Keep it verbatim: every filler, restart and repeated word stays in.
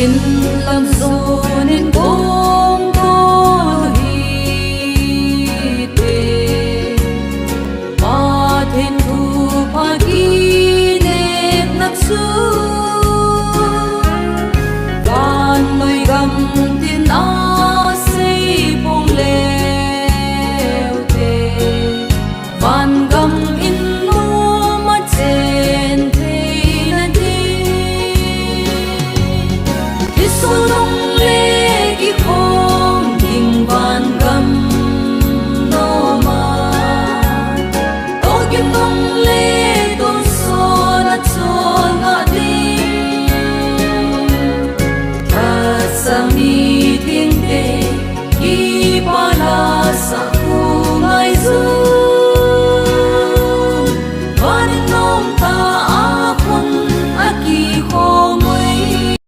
Inlam sun in kong tol hite. Pathen thupha kinepna chu vannoi gam tina sei pong leu te, vangam in nom a chen theina ding. Isu nung